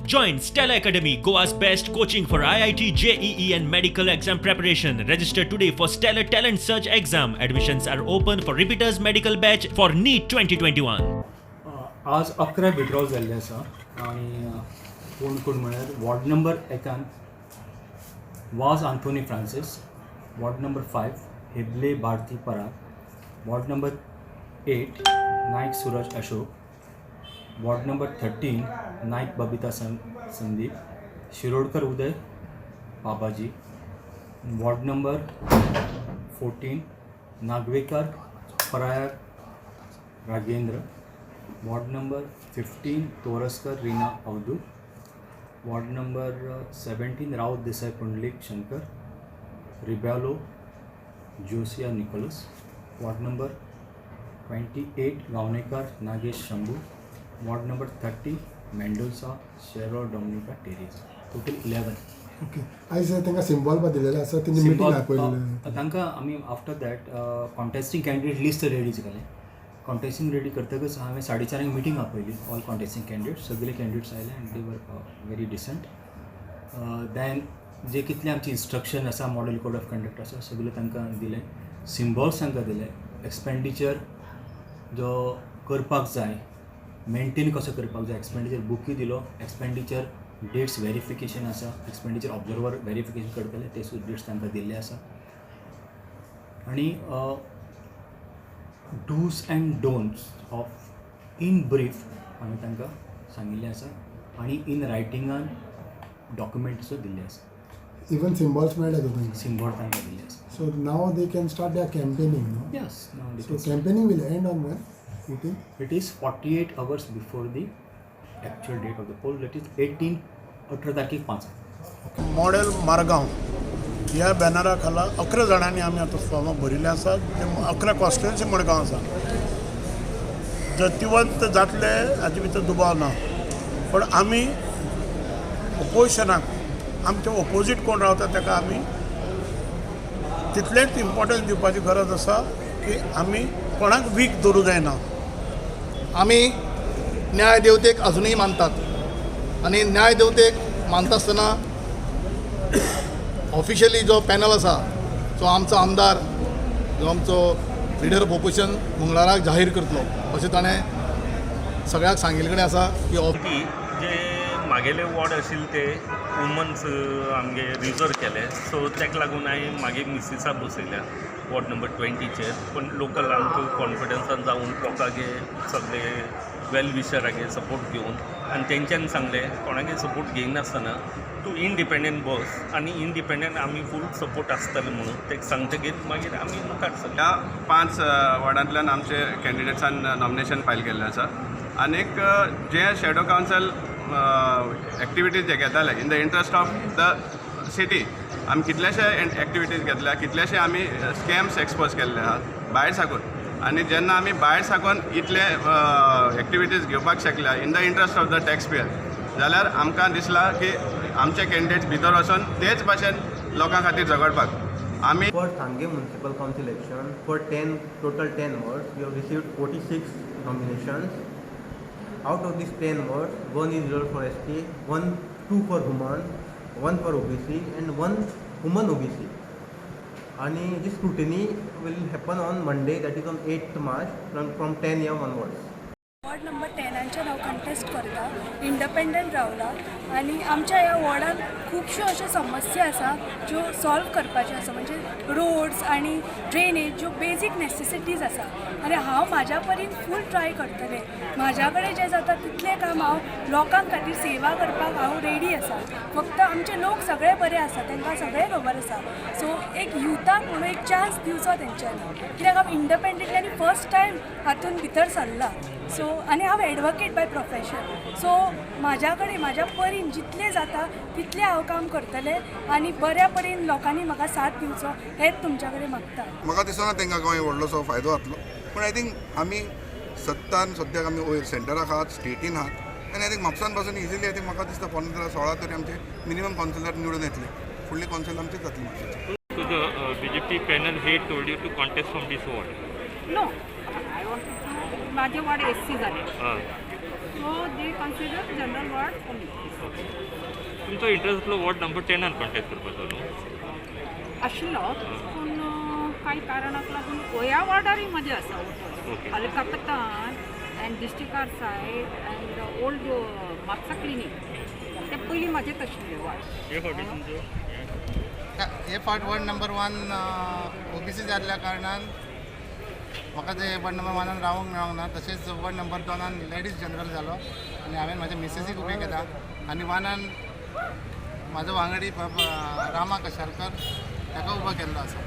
Join Stella Academy, Goa's best coaching for IIT, JEE, and medical exam preparation. Register today for Stellar Talent Search exam. Admissions are open for repeaters medical batch for NEET 2021. आज 11 withdrawal जाल्ले आसा आनी कोण कोण म्हळ्यार ward number एकान वाज Anthony Francis, ward number 5 Heble Bharati Parag, ward number 8 Naik Suraj Ashok, ward number 13 Naik Babita Sandeep, Shirodkar Uday Babaji, ward number 14 Nagvekar Prayag Ragendra, ward number 15 Toraskar Reena Avadhoot, ward number 17 Raut Desai Pundalik Shankar, Rebelo Josiah Nicholas, ward number 28 Gaonekar Nagesh Shambhu, ward number 30 Mendonca Shero Dominica Teresa. Total 11. Okay, आयज तांकां symbol बा दिलेले आसा, तेंची meeting आपयलेली. तांकां आमी after that contesting candidate list ready केलें. कॉन्टेस्टींग ready करतकच हांवें 4:30 मिटींग आपयली. ऑल कॉन्टेस्टींग कॅन्डिडेट, सगळे कॅन्डिडेट्स आयले आनी they were very decent. Then जे कितले आमचे इन्स्ट्रक्शन आसा, मॉडेल कोड ऑफ कंडक्ट आसा, सगळे तांकां दिले, सिम्बॉल्स तांकां दिले. एक्सपेंडिचर जो करपाक जाय, मेंटेन कसो करपाक जाय, एक्सपेंडिचर बुकूय दिलो. एक्सपेंडिचर डेट्स वेरिफिकेशन आसा, एक्सपेंडिचर ऑब्जर्वर वेरिफिकेशन करतले, ते सुद्दां डेट्स तांकां दिल्ले आसा. आनी dos and don'ts of in brief हांवें तांकां सांगिल्लें आसा आनी इन रायटिंगान डॉक्युमेंट सुद्दां दिल्ले आसा. इवन सिम्बॉल्स मेळ्ळे तो तांकां? सिम्बॉल तांकां दिल्ले आसा. So now they can start their campaigning, no? Yes. So campaigning will end on when? 18? It is 48 hours before the actual date of the poll, that is 18, 18 तारखेक 5. मॉडेल मारगांव ह्या बॅनरा खाला 11 जाणांनी आमी आतां फॉर्मां भरिल्लीं आसात. ते 11 कॉन्स्टिट्युएन्सी मडगांव आसा. जैतिवंत जातले हाचे भितर दुबाव ना, पण आमी ओपोजिशनाक, आमचे ओपोजीट कोण रावता ताका आमी तितलेंच इम्पॉर्टन्स दिवपाची गरज आसा की आमी कोणाक वीक दवरूं जायना. आमी न्याय देवतेक अजुनूय मानतात आनी न्याय देवतेक मानता आसतना ऑफिशियली जो पॅनल आसा, जो आमचो आमदार, जो आमचो लिडर ऑफ ओपोजिशन मंगळाराक जाहीर करतलो अशें ताणें सगळ्यांक सांगिल्ले कडेन आसा की की जे मागेले वॉर्ड आशिल्ले ते वुमन्स आमगे रिजर्व केले, सो ताका लागून हांवें मागे मिसिसा बसयल्या वॉर्ड नंबर 20चेर. पण लोकल आमकां कॉन्फिडन्सान जावन लोकांगे सगळे वेल विशरागे सपोर्ट घेवन आनी तेंच्यांनी सांगलें, कोणागे सपोर्ट घेयनासतना तूं इंडिपेंडंट बस आनी इंडिपेंडंट आमी फूल सपोर्ट आसतले म्हणून तेका सांगतकीर मागीर आमी मुखार सरले. ह्या पांच वॉर्डांतल्यान आमचे कॅन्डिडेट्सान नॉमिनेशन फायल केल्लें आसा. आनीक जे शॅडो कावन्सल एक्टिविटीज जे घेताले in the interest of the city, आमी कितलेशे एक्टिविटीज घेतल्या, कितलेशे आमी स्कॅम्स एक्सपोज केल्ले आहा भायर साकून. आनी जेन्ना आमी भायर साकून इतले एक्टिविटीज घेवपाक शकल्या in the interest of the tax payer, जाल्यार आमकां दिसलां की आमचे कॅन्डिडेट्स भितर वचून तेच भाशेन लोकां खातीर झगडपाक आमी For Sanguem Municipal Council election, for 10, total 10 wards, we have received 46 nominations. Out of these 10 wards, one is reserved for ST, one, two for women, one for OBC, and one woman OBC. And this scrutiny will happen on Monday, that is on 8th March, from 10 a.m. onwards. Ward number 10आचेर हांव contest करता, independent रावला आनी आमच्या ह्या वॉर्डान खुबश्यो अश्यो समस्या आसा ज्यो सॉल्व करपाच्यो आसा, म्हणजे रोड्स आनी ड्रेनेज, ज्यो बेजीक नेसेसिटीज आसा. आनी हांव म्हाज्या परीन फूल ट्राय करतलें. म्हाज्या कडेन जें जाता तितलें काम हांव लोकां खातीर सेवा करपाक हांव रेडी आसा. फक्त आमचे लोक सगळे बरे आसा, तांकां सगळें खबर आसा. सो एक युथाक म्हणून एक चान्स दिवचो तेंच्यांनी, कित्याक हांव इंडिपेंडंटली आनी फर्स्ट टायम हातून भितर सरला. सो आनी हांव एडवोकेट बाय प्रोफेशन, सो म्हाज्या कडेन म्हाज्या परीन जितलें जाता तितलें हांव काम करतलें आनी बऱ्या परीन लोकांनी म्हाका साथ दिवचो हेंच तुमच्या कडेन मागता. म्हाका दिसना तांकां गोंय व्हडलोसो फायदो जातलो, पूण I think आमी सत्तान सद्याक आमी वयर सेंटराक आहात, स्टेटीन आहात आनी I think म्हापसान पासून इजिली I think म्हाका दिसता 15-16 तरी आमचे मिनिमम कावन्सिलर निवडून येतले. फुडली कावन्सिल आमचीच जातली म्हापशेची. So the BJP panel head told you to contest from this ward. No, I want to, माझे वॉर्ड एस सी झाले. So they consider general ward only. तुमचो इंट्रस्ट आसलो वॉर्ड नंबर टेनान कॉन्टेस्ट करपाचो न्हू? आशिल्लो, पूण कांय कारणाक लागून ह्या वॉर्डारूय म्हजें आसा. Al Kapitan and District side and old Mapusa clinic, ते पयलीं म्हाजेच आशिल्ले वॉर्ड. हे फावटी तुमचो हे फावट वॉर्ड नंबर 1 ओबीसी जाल्ल्या कारणान म्हाका ते वॉर्ड नंबर 1 रावंक मेळोंक ना. तशेंच वॉर्ड नंबर 2 लेडीज जनरल जालो आनी हांवें म्हाज्या मिसेसीक उबें केला आनी 1 म्हाजो वांगडी रामा कशालकर ताका उबो केल्लो आसा.